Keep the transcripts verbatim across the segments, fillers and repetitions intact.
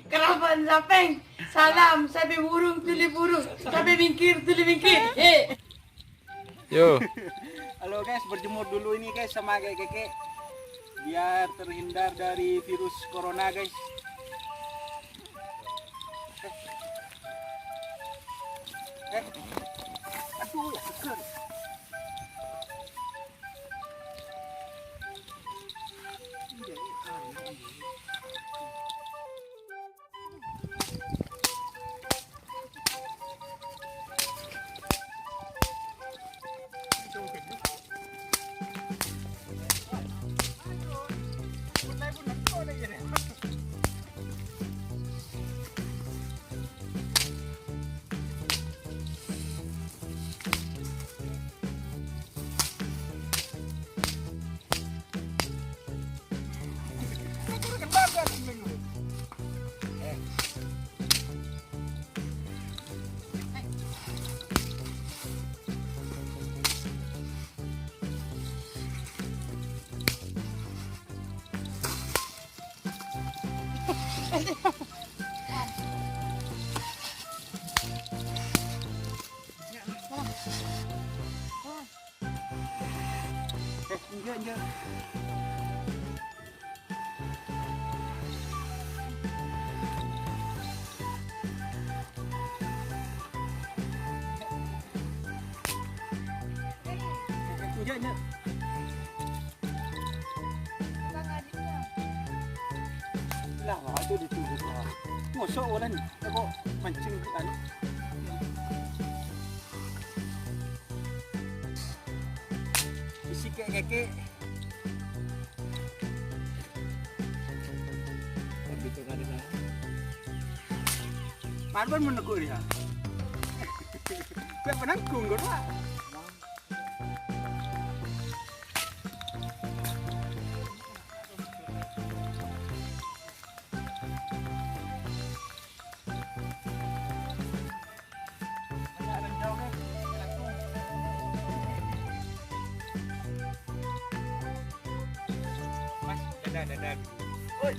Kerapan sapèng, salam, sapè burung, tuli burung, sapè mingkir, tuli mingkir. He. Yo. Halo guys, berjemur dulu ini guys sama Keke. Biar terhindar dari virus corona guys. Eh. Aduh, ya seger. Eh, enggak, enggak. Enggak, enggak. Lah, itu ditunggu, lah. Mosok, Wulan, kok mancing, anu? Isi kek-kek. Marbon meneguk dia. Kayak penanggung, kok, Pak. Mas, dadah, dadah. Woi.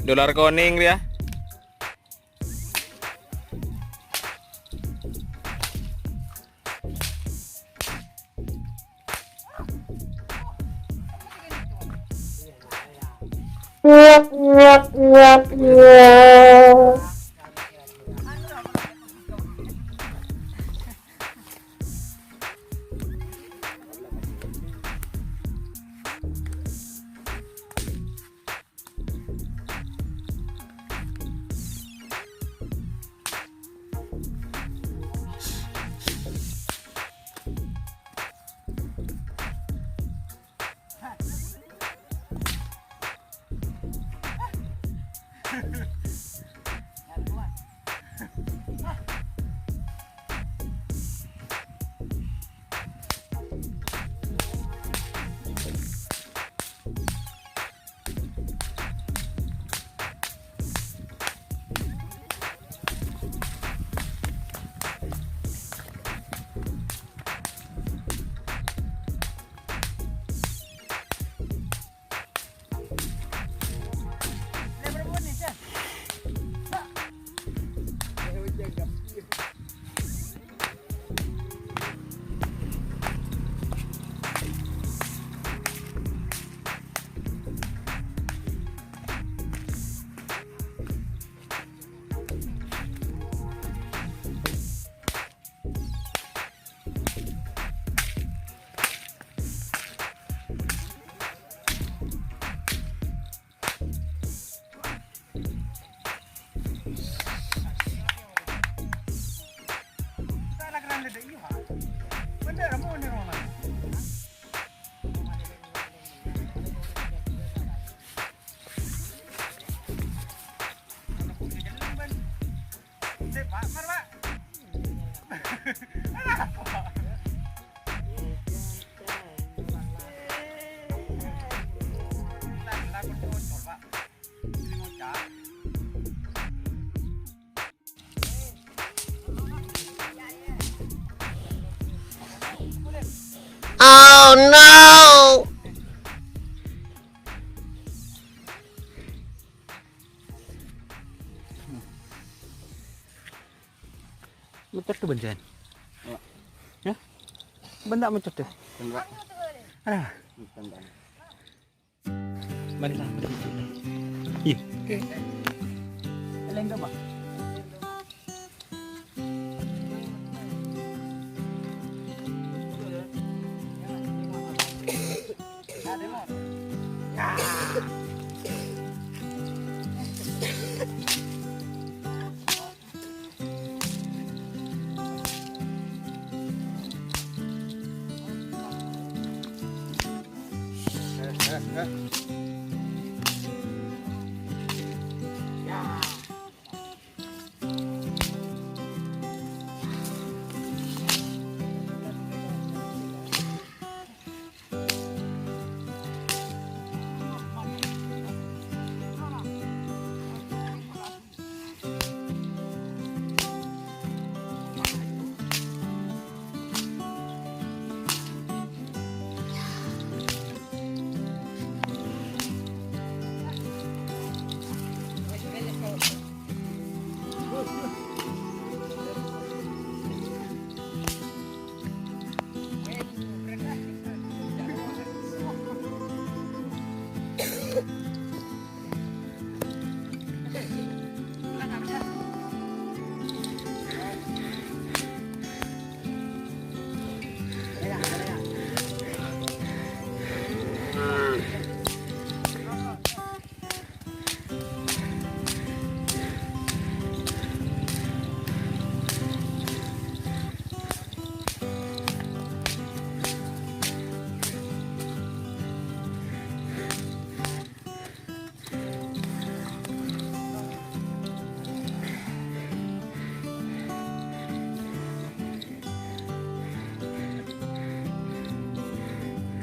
Dolar konèng rèya. Oh no! Mècèt bân, Jan? Iyâ. Hah? Bân ta' mècèt, dâ? Bân, Pak. Alah. Bân, Pak. Mari lah, mari. Iyâ. Oke. Eleng, Pak.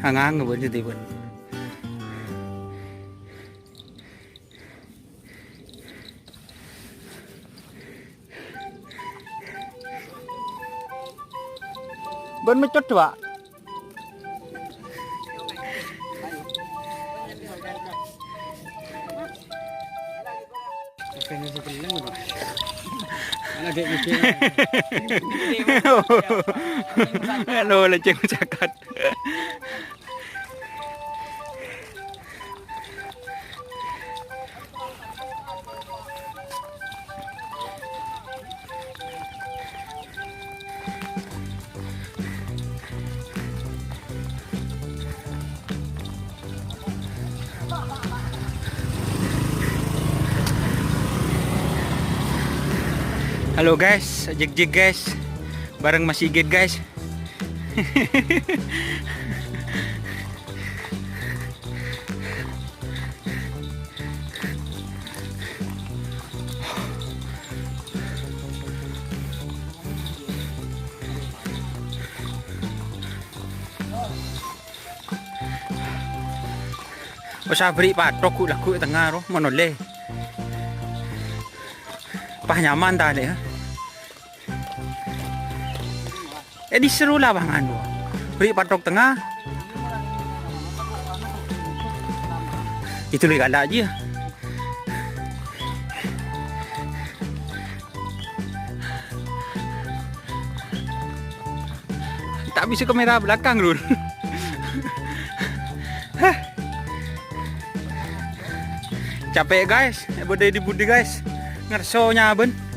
Hangang bân jâdiyâ, bân. Bân mècèt, Pak. Halo, lèncèng macakat. Halo guys, jek jek guys, bareng Mas Sigit guys. Osa bâri' pathok ghu'-lagghu' è tengnga ro, mon ollè. Pas nyaman ta' lè, ya? Eh, diseru lapangan, wa. Bâri' pathok tengnga. Itu lè kala' jiyâ. Ta' bisa kamera belakang, Lur. Capek, guys. Bâdâ è budi, guys. Ngerso nyabân.